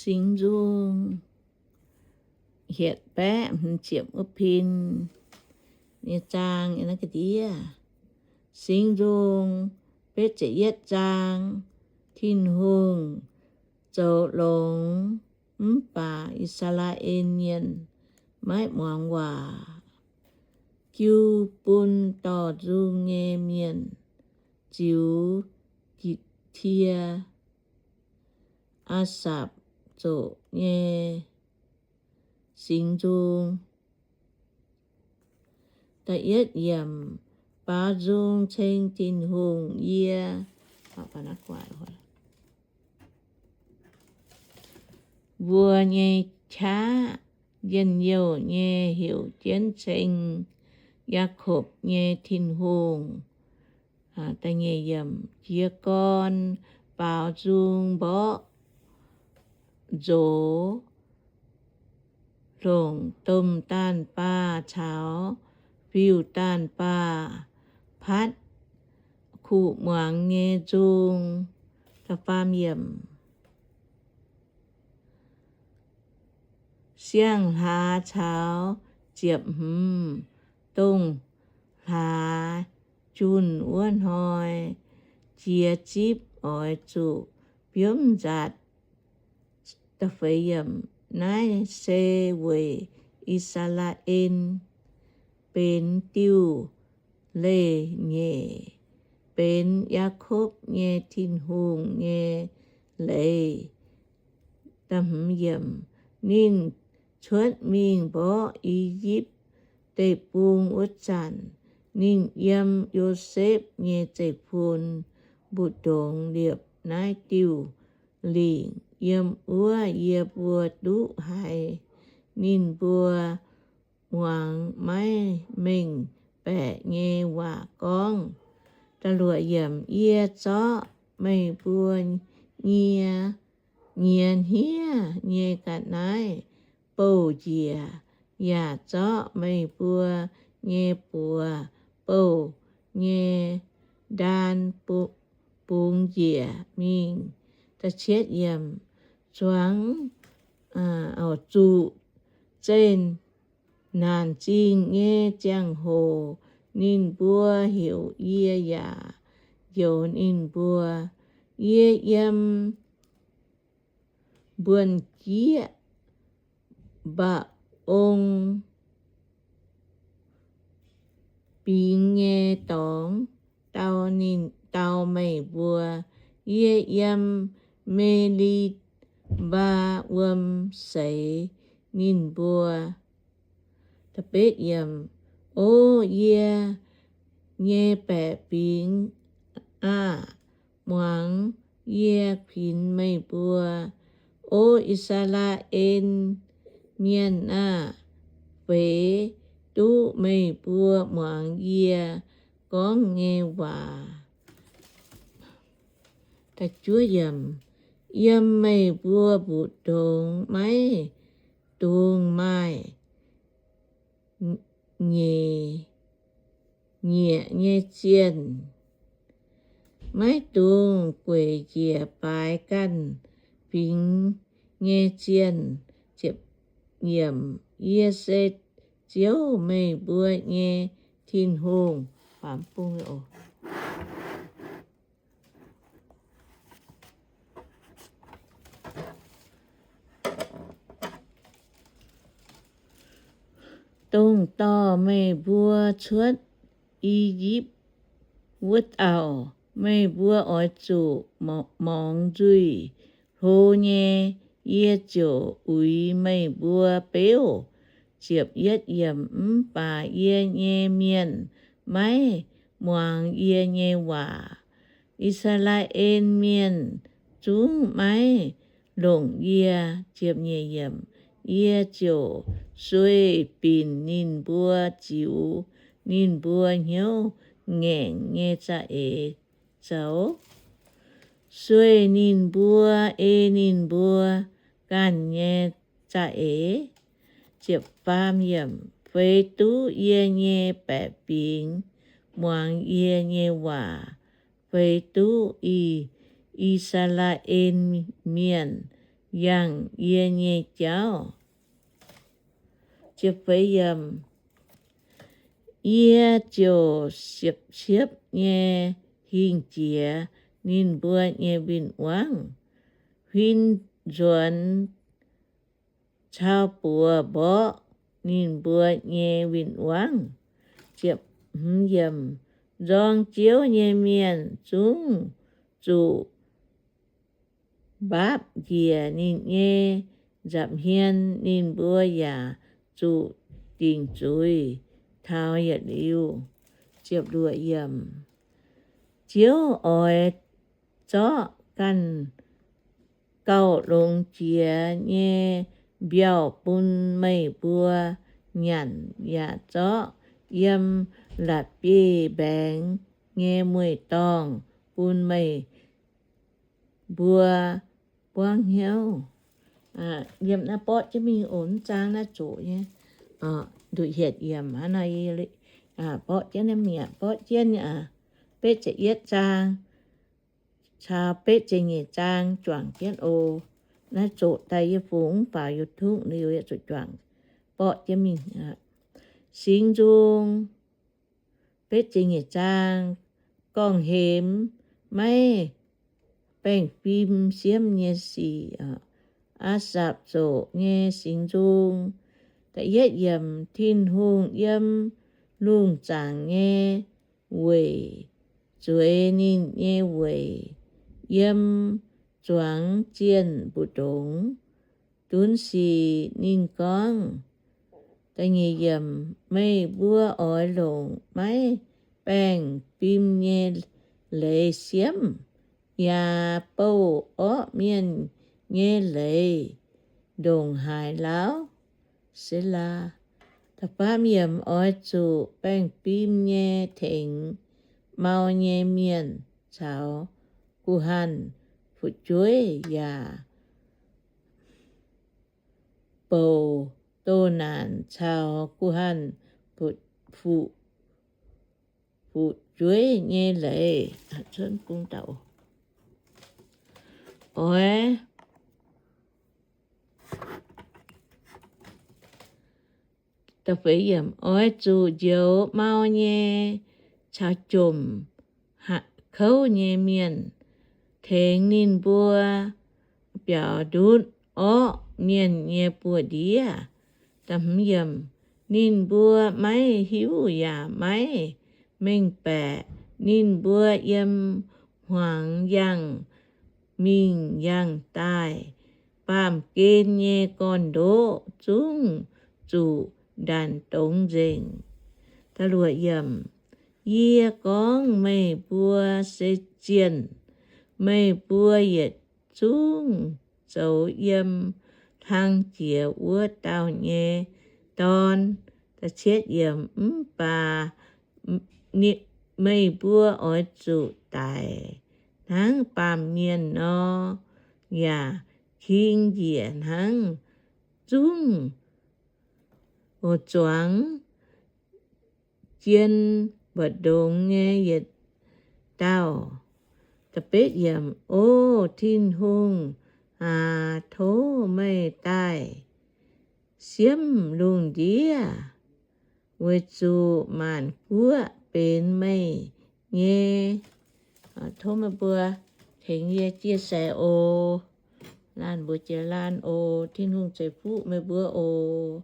Singx Nzung hietc baeqv hmz ziepc wuov pin nyei zaang, naaiv ga'ndiev. Singx Nzung betv ziepc yietv zaang. Tin-Hungh zoux longx, mv baac I^saa^laa^en Mienh maiv muangx waac. Jiu bun dorh nzung nyei mienh ziux Gitc^tie, Aa^sapc zoqc nyei Singx Nzung. Baaux nzung ceng Tin-Hungh yie, mbuo nyei qaqv njien-youh nyei heuc jienv ceng Yaakopv nyei Tin-Hungh. Jiez gorn baaux nzung mborqv nzox, hlongc domh daanh baah caux fiuv-daanh baah patv kuh muangx nyei nzung. Siang-hlaax caux ziepc hmz dongh hlaax junh wuov hnoi, jiex zipv oix zuqc biomv nzatc. Naaiv se weic I^saa^laa^en benx diuh leih nyeic, benx Yaakopv nyei Tin-Hungh nyei leiz. Ninh cuotv mingh mborqv I^yipv Deic-Bung wuov zanc, ninh yiem Yosepv nyei zeiv-fun mbu'ndongx liepc naaiv diuh lingc. Yiem wuov yie mbuo duqv haiz ninh mbuo muangx maiv mengh baeqc nyei waac gorngv. Yie zorqv meih mbuo nyie, nyie hniev nyei ga'naaiv bouh njiec, yaac zorqv meih mbuo nyei buoz bouh nyei ndaan bungx njiec mingh. Zuangx zuqc zeqc naanc zingh nyei ziangh hoc, ninh mbuo heuc yie yaac njoux ninh mbuo. Yie yiem mbuonh jieqv mba'ong bingx nyei dorngx dau meih mbuo. Yie yiem Me^li^mbaa wuom seix ninh mbuo. O yie nyei baeqc fingx aah! Muangx yie kuinx meih mbuo. O I^saa^laa^en Mienh aah! Feix duqv meih mbuo muangx yie gorngv nyei waac. Yiem meih mbuo mbu'ndongx maiv dungx maaih nyeic, nyieqc nyei zienh, maiv dungx gueic njiec baaix ganh fingx nyei zienh. Yie se Ziouv, meih mbuo nyei Tin-Hungh. Dongh dorh meih mbuo cuotv I^yipv wuov dauh. Meih mbuo oix zuqc morngx nzuih hlo nyei, yie ziouc uix meih mbuo beuv. Mv baac yie nyei mienh maiv muangx yie nyei waac. I^saa^laa^en Mienh zungv maiv longc yie. Yie ziouc sueih binc ninh mbuo ziux ninh mbuo hnyouv ngaengc nyei za'eix zoux, sueih ninh mbuo, ei ninh mbuo ganh nyei za'eix. Feix duqv yie nyei baeqc fingx muangx yie nyei waac, feix duqv I, I^saa^laa^en Mienh yangh yie nyei jauv. Yie ziouc siepv-siepv nyei hingh jiex ninh mbuo nyei win-wangv, huin nzuonx cau buoz mborqv ninh mbuo nyei win-wangv. Nzorng Ziouv nyei mienh zungv zuqc mbaapv njiec ninh nyei nza'hmien, ninh mbuo yaac zuqc dingc zuiz taux yietc liuz. Ziouv oix zorqv ganh gauh longx jiex nyei mbiauh bun meih mbuo nyanc, yaac zorqv yiem la'bieiv-mbaengx nyei mueiz-dorngh bun meih mbuo buangv hnyouv. Yiem naaiv borqv jienv mingh oc, mv zaang naaiv zoqc nyei. Nduqc hietc yiemc hnangv naaiv, borqv jienv naaiv mi'aqv, borqv jienv betv ziepc yietv zaang caux betv ziepc nyeic zaang juangc jienv oc. Naaiv zoqc daaih yie fungx mv faaux YouTube liuz yie zuqc juangc borqv jienv mingh. Singx Nzung, betv ziepc nyeic zaang, gorngv-hemx maiv baengh fim siemv nyei sic. Aa^sapc Zoqc Nyei Singx Nzung. Da'yietv yiemc. Tin-Hungh yiem lungh zaangc nyei weic zueiz ninh nyei weic yiem zuangx zienh mbu'ndongx. Dunx sic ninh gorngv, meih mbuo oix longc maiv baengh fim nyei leiz siemv, yaac bouh orqv mienh nyei leiz ndongc haaix lauh? Selaa. Da'faam yiemc. Oix zuqc baengh fim nyei tengx mau nyei mienh caux guh hanh fu'jueiv, yaac bouc doh naanc caux guh hanh fu'jueiv nyei leiz. Oix Oix zuqc njoux mau nyei caux jomc kouv nyei mienh, tengx ninh mbuo biaux ndutv orqv mienh nyei buoz-ndiev. Ninh mbuo maiv hiuv yaac maiv mengh baeqc. Ninh mbuo yiem hmuangx yangh mingh yangh daaih, baamh gen nyei gorn-ndoqv zungv zuqc ndanc dongz nzengc. Yie gorngv meih mbuo se zienh, meih mbuo yietc zungv zoux yiem hlang jiex wuov dauh nyei dorn. Mv baac meih mbuo oix zuqc daic hnangv baamh mienh nor, yaac king njiec hnangv zungv zuangx jien mbu'ndongx nyei yietc dauh. O Tin-Hungh aac, tov meih daaih siemv lungh ndiev, weic zuqc maanc guoqv benx meih nyei. Tov meih mbuo tengx yie chia sẻ oc. Laanh mbuo jiex laanh oc. Tin-Hungh ceix fuqv meih mbuo oc.